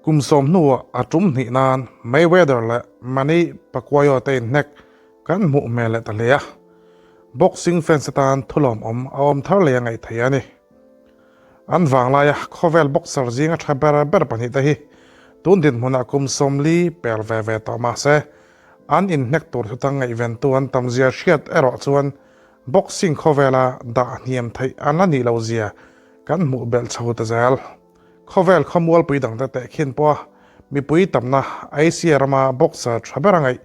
Kum sawm hnuah a tum hnih nan Mayweather leh Manny Pacquiao te inhnek kan hmuh hmel leh ta hle a, boxing fans te tan thulawmawm a awm thar leh a ngaih theih a ni. An vanglaia khawvel boxer zinga tha ber ber pahnihte hi tun dinhmunah kum 40 pel ve ve tawh mah se, an inhnek tur thutang ngaihventu an tamzia hriat erawh chuan boxing khawvela dah hniam theih an la nih lohzia kan hmuh belh chho ta zel. Khawvel khawmualpui dangte tehkhin pawha mipui tamna Asia rama boxer tha ber a ngaih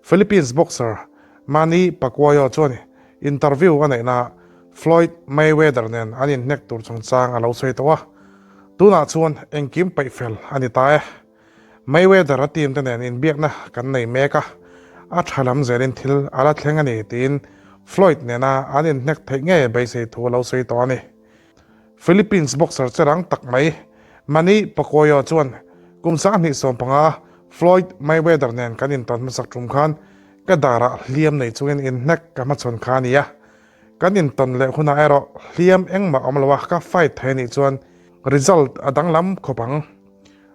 Philippines boxer Manny Pacquiao chuan interview a neihnaah Floyd Mayweather nen an inhnek tur chungchang a lo sawi tawh a, tunah chuan engkim peih fel a ni ta e. Mayweather a team te nen inbiakna kan nei mek a, a tha lam zelin thil a la thleng a ni tiin Floyd nena an inhnek theih ngei beisei thu a lo sawi tawh a ni. Philippines boxer che rang tak mai Manny Pacquiao chuan kum 2015 Floyd Mayweather nen kan intawn hmasak tum khan ka darah hliam nei chungin inhnek ka hmachhawn kha a ni a. Kan intawn leh hunah erawh hliam engmah awm loa ka fight thei anih chuan result a danglam khawp ang.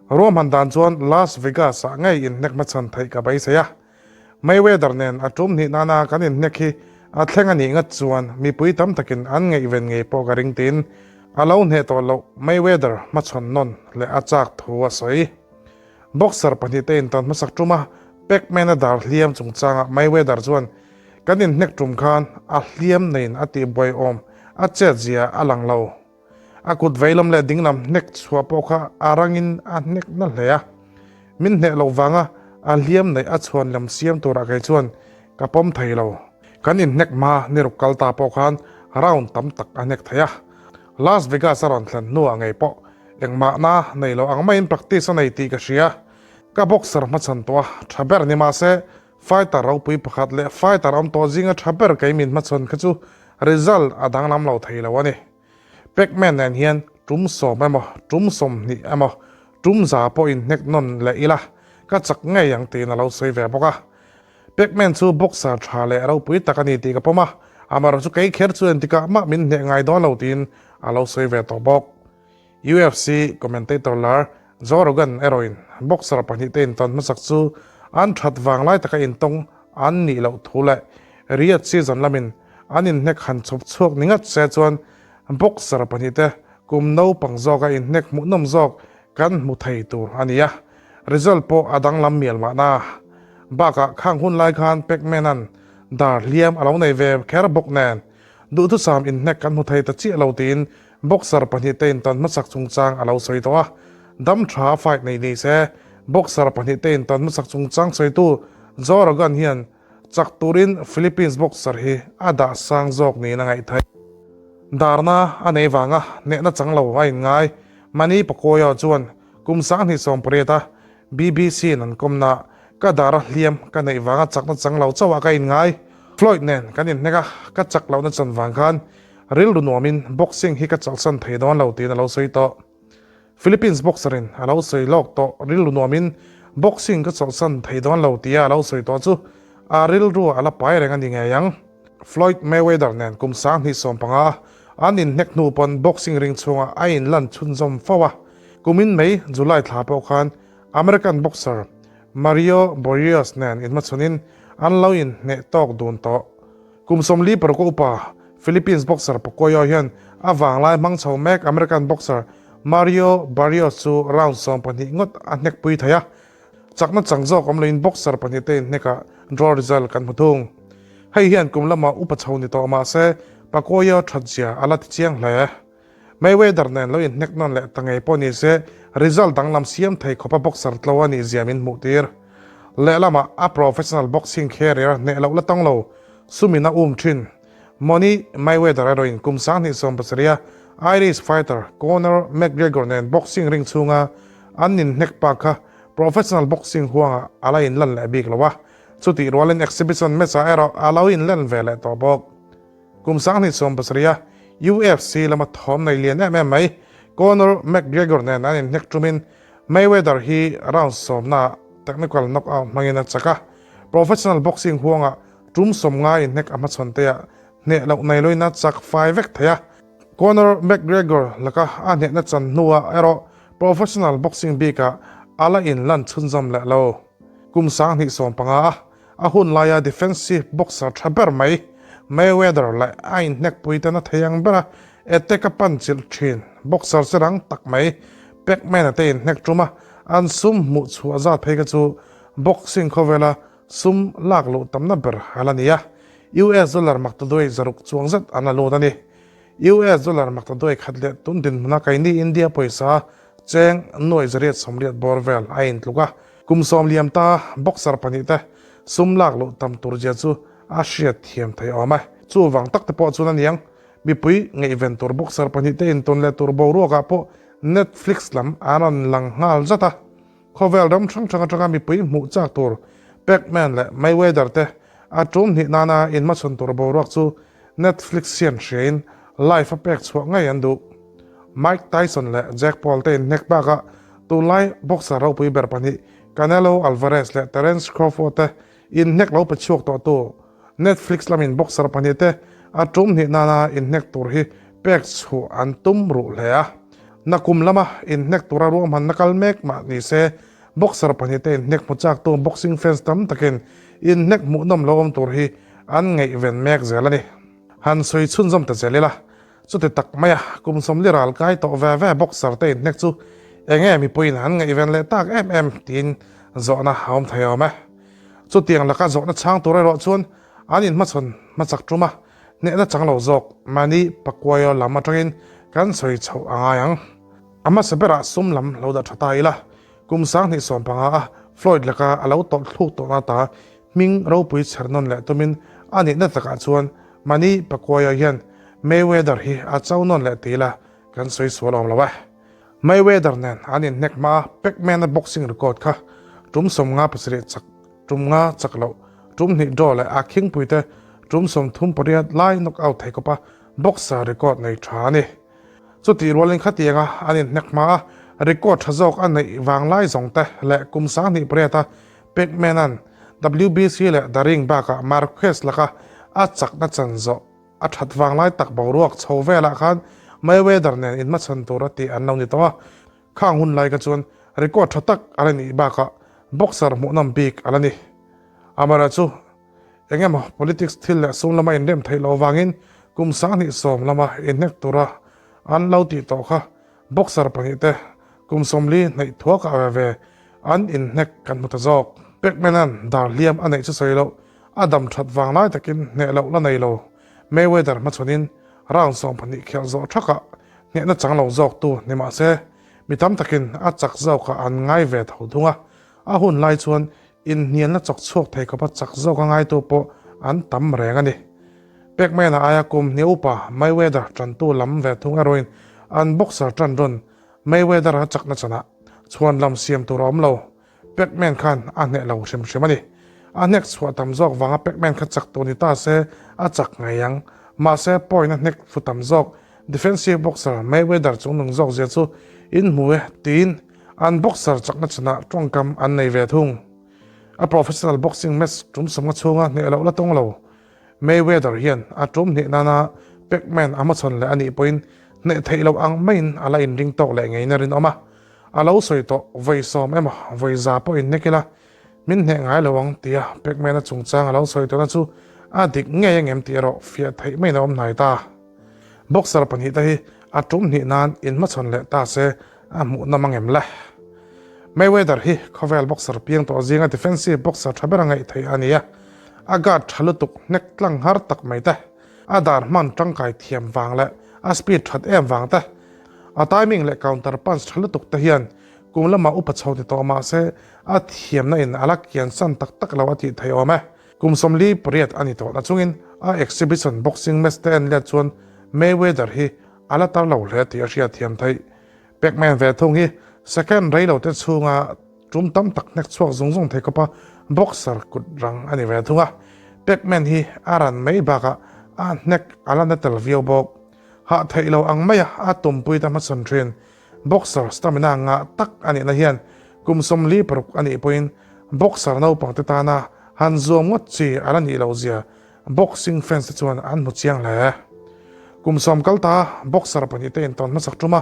Ruahman dan chuan Las Vegas-ah ngei inhnek hmachhawn theih ka beisei a. Mayweather nen a tum hnih nana kan inhnek hi a thleng a nih ngat chuan mipui tam takin an ngaihven ngei pawh ka ring tiin a lo hneh tawh loh Mayweather hmachhawn nawn leh a chak thu a sawi. Boxer pahnihte intawn hmasak tuma Pacman-a dar hliam chungchangah Mayweather chuan kan inhnek tum khan a hliam neiin a tihbuai awm a chetzia a lang lo. A kut veilam leh dinglam hnek chhuah pawh kha a rangin a hnek na hle a. Min hneh loh vanga a hliam neih a chhuan lam siam turah kei chuan ka pawm thei lo. Kan inhnek hma ni ruk kal ta pawh khan round tam tak a hnek thei a. Las Vegas a rawn thlen hnuah ngei pawh engmahna nei lo ang maiin practice a nei tih ka hria. Ka boxer hmachhan tawh a, tha ber ni mahse Fighter ropui pakhat leh fighter awm tawh zinga tha ber kei min hmachhawn kha chu result a danglam lo thei lo a ni. Pacman nen hian tum 10 emaw, tum 20 emaw, tum 100 pawh inhnek nawn leh ila ka chak ngei ang tiin a lo sawi ve bawk a. Pacman chu boxer tha leh ropui tak a ni tih ka pawm a, amaherawhchu chu kei kher chu entikah mah min hneh ngai dawn lo tiin a lo sawi ve tawh bawk. UFC commentator lar Joe Rogan erawhin boxer pahnihte intawn hmasak chu an that vanglai taka intawng an nih loh thu leh Riyadh season lamin an inhnek han chhawp chhuak ni ngat se chuan boxer pahnihte kum naupang zawka inhnek hmuhnawm zawk kan hmu thei tur a ni a, result pawh a danglam mial mahna. Bakah khang hun lai khan Pacman-a'n dar hliam a lo nei ve kher bawk nen duhthusam inhnek kan hmu thei ta chiah lo tiin Boxer pahnihte intawn hmasak chungchang a lo sawi tawh a, dam tha fight nei ni se, boxer pahnihte intawn hmasak chungchang sawitu Joe Rogan hian chak turin Philippines boxer hi a dah sang zawk niin a ngaih theih. Darna a nei vanga hnehna chang lo a inngai Manny Pacquiao chuan kum 2018 a BBC-in an kawmna ka dar a hliam ka neih vanga chakna chang lo chauhah ka inngai. Floyd nen kan inhnek a, ka chak lohna chan vang khan Rilru nuamin boxing hi ka chawlhsan thei dawn lo tiin a lo sawi tawh. Philippines boxer-in a lo sawi lawk tawh rilru nuamin boxing ka chawlhsan thei dawn lo tia a lo sawi tawh chu a rilru a la pai reng a ni ngei ang. Floyd Mayweather nen kum 2015 an inhnek hnu pawn boxing ring chhungah a inlan chhunzawm fo a. Kumin May, July thla pawh khan American boxer Mario Barrios nen inhmachhawnin an lo inhneh tawk dun tawh. Kum 46 a upa Philippines boxer Pacquiao hian a vanglai hmang chho mek American boxer Mario Barrios chu round 12 ngawt a hnek pui thei a, chakna chang zawk awm loin boxer pahnih te inhnekah draw result kan hmu thung. Hei hian kum lama upa chho ni tawh mah se Pacquiao thatzia a la ti chiang hle. Mayweather nen lo inhnek nawn leh ta ngei pawh ni se result danglam siam thei khawpa boxer tlo a nih zia min hmuh tir. Lehlamah a professional boxing career hneh loh la tawng lo sumin a um thin. Money Mayweather erawhin kum 2017 a Irish fighter Conor McGregor nen boxing ring chhunga an inhnek pa kha professional boxing huangah a la inlan leh bik lo a, chutih rualin exhibition match-ah erawh a lo inlan ve leh tawh bawk. Kum 2017 a UFC lama thawm nei lian em em mai Conor McGregor nen an inhnek tumin Mayweather hi round sawmnaah technical knockout hmangin a chak a, professional boxing huangah tum 90 inhnek a hmachhawn teah hneh loh nei loin a chak fai vek thei a. Conor McGregor laka a hnehna chan hnuah erawh professional boxing bikah a la inlan chhunzawm leh lo. Kum 2015 a a hun laia defensive boxer tha ber mai Mayweather leh a inhnekpui ten a thei ang bera attack a pan chilh thin boxer che rang tak mai Pacman-a te inhnek tum a, an sum hmuh chhuah zat phei kha chu boxing khawvela sum lak luh tamna ber a la ni a, US dollar maktaduai 600 chuang zet an la lut a ni. US dollar maktaduai khat leh tun dinhmuna kaini India pawisa cheng 880 bawr vel a intluk a, kum sawm liam ta boxer pahnih te sum lak luh tam tur zia chu a hriat thiam thei awm e. Chuvang tak te pawh chuan a niang, mipui ngaihven tur boxer pahnih te intawn leh tur boruakah pawh Netflix lam an rawn lang nghal zat a. Khawvel ram hrang hrang atanga mipui hmuh chak tur Pacman leh Mayweather te a tum hnih nana inhmachhawn tur boruak chu Netflix hian hriain live a pek chhuah ngei an duh. Mike Tyson leh Jake Paul te inhnek bakah tunlai boxer ropui ber pahnih Canelo Alvarez leh Terence Crawford te inhnek lo pe chhuak tawhtu Netflix lamin boxer pahnih te a tum hnih nana inhnek tur hi pek chhuah an tum ruh hle a. Nakum lama inhnek tura ruahmanna kal mek mah ni se, boxer pahnih te inhnek hmu chaktu boxing fans tam takin inhnek hmuhnawm lo awm tur hi an ngaihven mek zel a ni. Han sawi chhunzawm ta zel ila, chuti tak maia kum 40 ral kai tawh ve ve boxer te inhnek chu enge mipuiin an ngaihven leh tak em em tiin zawhna a awm thei awm e. Chutiang laka zawhna chhang tur erawh chuan an inhmachhawn hmachak tum a, hnehna chang lo zawk Manny Pacquiao lam atangin kan sawi chhoh a ngai ang. A hmasa berah sum lam lo dah tha ta ila, kum 2015 a Floyd laka a lo tawlh thluk tawhna ta hming ropui chher nawn leh tumin a nihna takah chuan Manny Pacquiao hian Mayweather hi a cho nawn leh ti ila kan sawi sual awm lo e. Mayweather nen an inhnek hma a Pacman-a boxing record kha tum 57 chak, tum nga chak loh, tum hnih draw leh a khingpuite tum 38 lai knockout thei kawpa boxer record nei tha a ni. Chutih rualin khatianga an inhnek hma a record tha zawk a neih vanglai zawng te leh kum 28 a Pacman-a'n WBC leh The Ring bakah Marquez laka a chakna chan zawh A that vanglai tak boruak chho velah khan Mayweather nen inhmachhawn tura tih an lo ni tawh a, khang hun lai kha chuan record tha tak a la nih bakah boxer hmuhnawm bik a la ni. Amaherawhchu chu eng emaw politics thil leh sum lama inrem theih loh avangin kum 2010 lama inhnek tura an lo tih tawh kha boxer pahnih te kum 40 hnaih thuakah ve ve an inhnek kan hmu ta zawk. Pacman-a'n dar hliam a neih chu sawi loh A dam that vang lai takin hneh loh la nei lo. Mayweather hmachhawnin round 12 khelh zawh thakah hnehna chang lo zawktu ni mah se, mi tam takin a chak zawkah an ngai ve tho thung a. A hun lai chuan inhnialna chawk chhuak thei khawpa chak zawka ngaitu pawh an tam reng a ni. Pacman-a aia kum hnih upa Mayweather tantu lam ve thung erawhin an boxer tan rawn Mayweather-a chakna chanah chhuan lam siam tur a awm lo. Pacman khan a hneh lo hrim hrim a ni. A hnek chhuah tam zawk vanga Pacman kha chak tur ni ta se a chak ngei ang. Mahse point a hnek fu tam zawk defensive boxer Mayweather chungnung zawk zia chu in hmu e tiin an boxer chakna chhanah tawngkam an nei ve thung. A professional boxing match tum sawmnga chhunga hneh loh la tawng lo. Mayweather hian a tum hnih nana Pacman a hmachhawn leh a nih pawhin hneh theih loh ang maiin a la inring tawk leh ngeiin a rinawm a. A lo sawi tawh, vawi sawm emaw, vawi za pawh innek ila, min hneh ngai lo ang tia Pacman-a chungchang a lo sawi tawhna chu a dik ngei ang em tih erawh fiah theih maiin a awm hnai ta. Boxer pahnih te hi a tum hnih nan inhmachhawn leh ta se a hmuh nawm ang em le? Mayweather hi khawvel boxer piang tawh zinga defensive boxer tha ber a ngaih theih a ni a, a guard tha lutuk hnek tlang har tak mai te, a dar hman tangkai thiam vang leh a speed that em vang te, A timing leh counter punch tha lutuk te hian kum lamah upa chho ti tawh mah se a thiamna in a la kian san tak tak lo a tih theih awm e. Kum 48 a ni tawh na chungin a exhibition boxing match te en let chuan Mayweather hi a la tar lo hle tih a hriat thiam theih. Pacman ve thung hi second rei lo te chhunga tum tam tak hnek chhuak zung zung thei khawpa boxer kut rang a ni ve thung a. Pacman hi a ran mai bakah a hnek a la na tel viau bawk. Hah theih lo ang maia a tumpui ta hmachhawn thin. Boxer stamina ngah tak a nihna hian kum 46 a nih pawhin boxer naupangte tana han zuam ngawt chi a la nih loh zia boxing fans te chuan an hmu chiang hle. Kum sawm kal ta boxer pahnih te intawn hmasak tum a,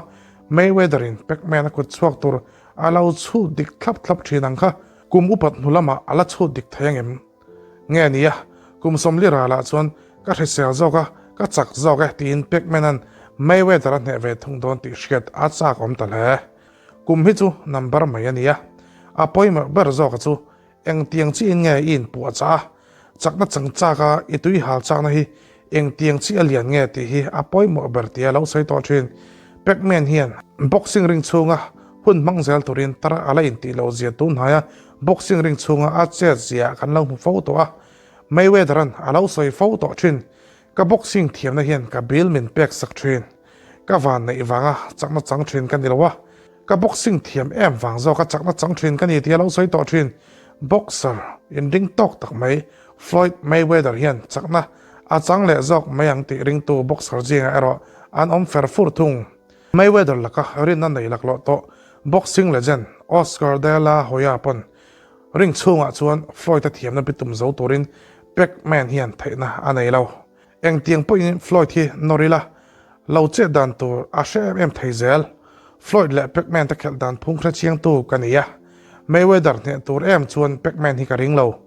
Mayweather in Pacman a kut chhuak tur. a lo chhut dik thlap thlap thin ang kha kum upat hnu lamah a la chhut dik thei angem? Nge nia, kum 40 ralah chuan ka hrisel zawk a, ka chak zawk e tiin Pacman-a'n Mayweather a hneh ve thung dawn tih hriat a chak awm ta hle. Kum hi chu number mai a nia. A pawimawh ber zawka chu engtiang chiin nge i inpuah chah a, chakna chang chak a i tui hal chakna hi engtiang chi a lian nge tih hi a pawimawh ber tia lo sawi tawh thin. Pacman hian boxing ring chhunga hun hmang zel turin tar a la intih loh zia tun hnaia boxing ring chhunga a chet zia kan lo hmu fo tawh a, Mayweather-a'n a lo sawi fo tawh thin. Ka boxing thiamna hian ka bill min pek sak thin. Ka van neih vanga chakna chang thin ka ni lo a, ka boxing thiam em vang zawka chakna chang thin ka ni tih a lo sawi tawh thin. Boxer inring tawk tak mai Floyd Mayweather hian chakna a chang leh zawk mai ang tih ringtu boxer zingah erawh an awm fer fur thung. Mayweather laka rinna nei laklawh tawh boxing legend Oscar De La Hoya pawn Ring chhungah chuan Floyd-a thiamna bitum zo turin Pacman hian theihna a nei lo. Engtiang pawhin Floyd hi nawr ila, lo chet dan tur a hre em em thei zel. Floyd leh Pacman te khelh dan phung hre chiangtu ka ni a, Mayweather hneh tur em chuan Pacman hi ka ring lo.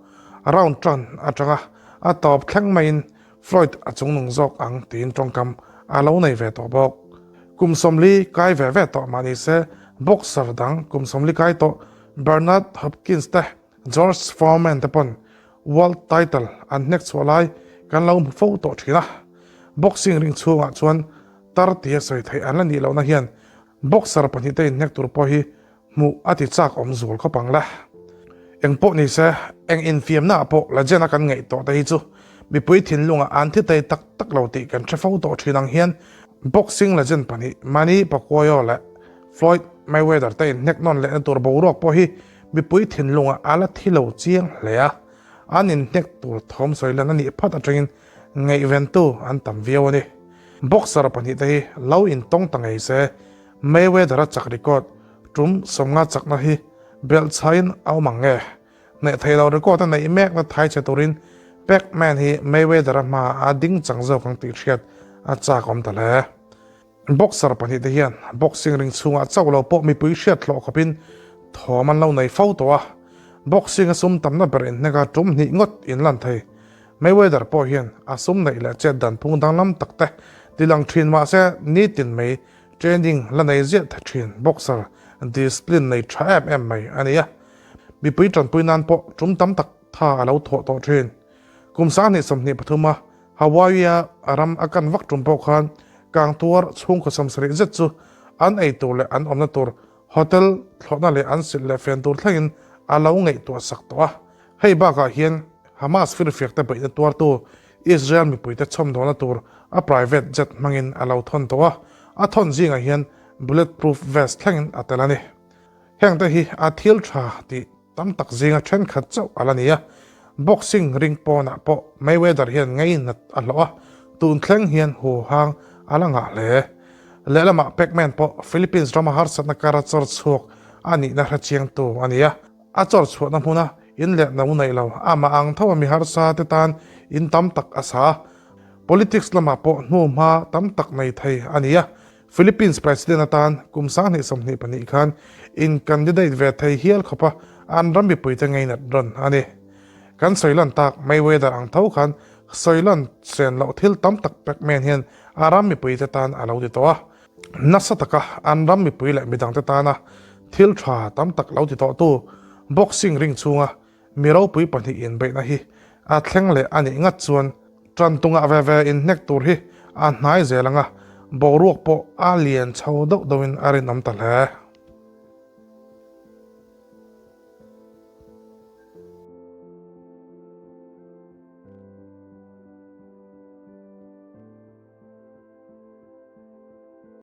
Round tan atanga a tawp thleng maiin Floyd a chungnung zawk ang tiin tawngkam a lo nei ve tawh bawk. Kum 40 kai ve ve tawh mah ni se, boxer dang kum 40 kai tawh Bernard Hopkins te, George Foreman te pawn world title an hnek chhuah lai kan lo hmu fo tawh thin a. Boxing ring chhungah chuan tar tia sawi theih an la nih lohna hian boxer pahnihte inhnek tur pawh hi hmuh a ti chak awm zual khawp ang le. Eng pawh ni se, eng infiamnaah pawh legend a kan ngaih tawh te hi chu mipui thinlungah an thi thei tak tak lo tih kan hre fo tawh thin ang hian boxing legend pahnih Manny Pacquiao leh Floyd Mayweather te inhnek nawn lehna tur boruak pawh hi mipui thinlungah a la thi lo chiang hle a, an inhnek tur thawm sawi lan a nih phat atangin ngaihventu an tam viau a ni. Boxer pahnihte hi lo intawng ta ngei se, Mayweather-a chak record tum 50 chakna hi belhchhaiin a awm ang nge? Hnaih theih loh record a neih mekna thai che turin Pacman hi Mayweather-a hmaah a ding chang zawk ang tih hriat a chak awm ta hle. Boxer pahnihte hian boxing ring chhungah chauh lo pawh mipui hriat hlawh khawpin thawm an lo nei fo tawh a, boxing a sum tamna ber inhneka tum hnih ngawt inlan thei. Mayweather pawh hian a sum neih leh chet dan phung danglam tak te tilang thin mah se nitin mai training la nei ziah ta thin boxer discipline nei tha em em mai a ni a, mipui tanpui nan pawh tum tam tak tha a lo thawh tawh thin. Kum 2023 a Hawaii-a ram a kan vak tum pawh khan kang tuar chhungkaw 70 zet chu an ei tur leh an awmna tur hotel thlawhna leh an silh leh fen tur thlengin a lo ngaihtuah sak tawh a. Hei bakah hian Hamas firfiakte beihna tuartu Israel mipuite chhawmdawlna tur a private jet hmangin a lo thawn tawh a, a thawn zingah hian bulletproof vest thlengin a tel a ni. Hengte hi a thil tha tih Tam tak zinga thenkhat chauh a la ni a, boxing ring pawnah pawh Mayweather hian ngeinat a hlawh a, tun thleng hian huhang a la ngah hle. Lehlamah Pacman pawh Philippines rama harsatna kara chawr chhuak a nihna hre chiangtu a ni a, a chawr chhuahna hmuna in leh no neih lo amah ang tho a mi harsa te tan in tam tak a sa a, politics lamah pawh hnuhma tam tak nei thei a ni a. Philippines President atan kum 2022 khan in candidate ve thei hial khawp a, an ram mipuite ngeinat rawn a ni. Kan sawi lan tak Mayweather ang tho khan sawi lan sen loh thil tam tak Pacman hian a ram mipuite tan a lo ti tawh a. Nasa taka an ram mipui leh midangte tana thil tha tam tak lo ti tawhtu boxing ring chhunga Mi ropui pahnih inbeihna hi a thleng leh a nih ngat chuan tan tungah ve ve inhnek tur hi a hnai zel ang a, boruak pawh a lian chho deuh deuhin a rinawm ta hle.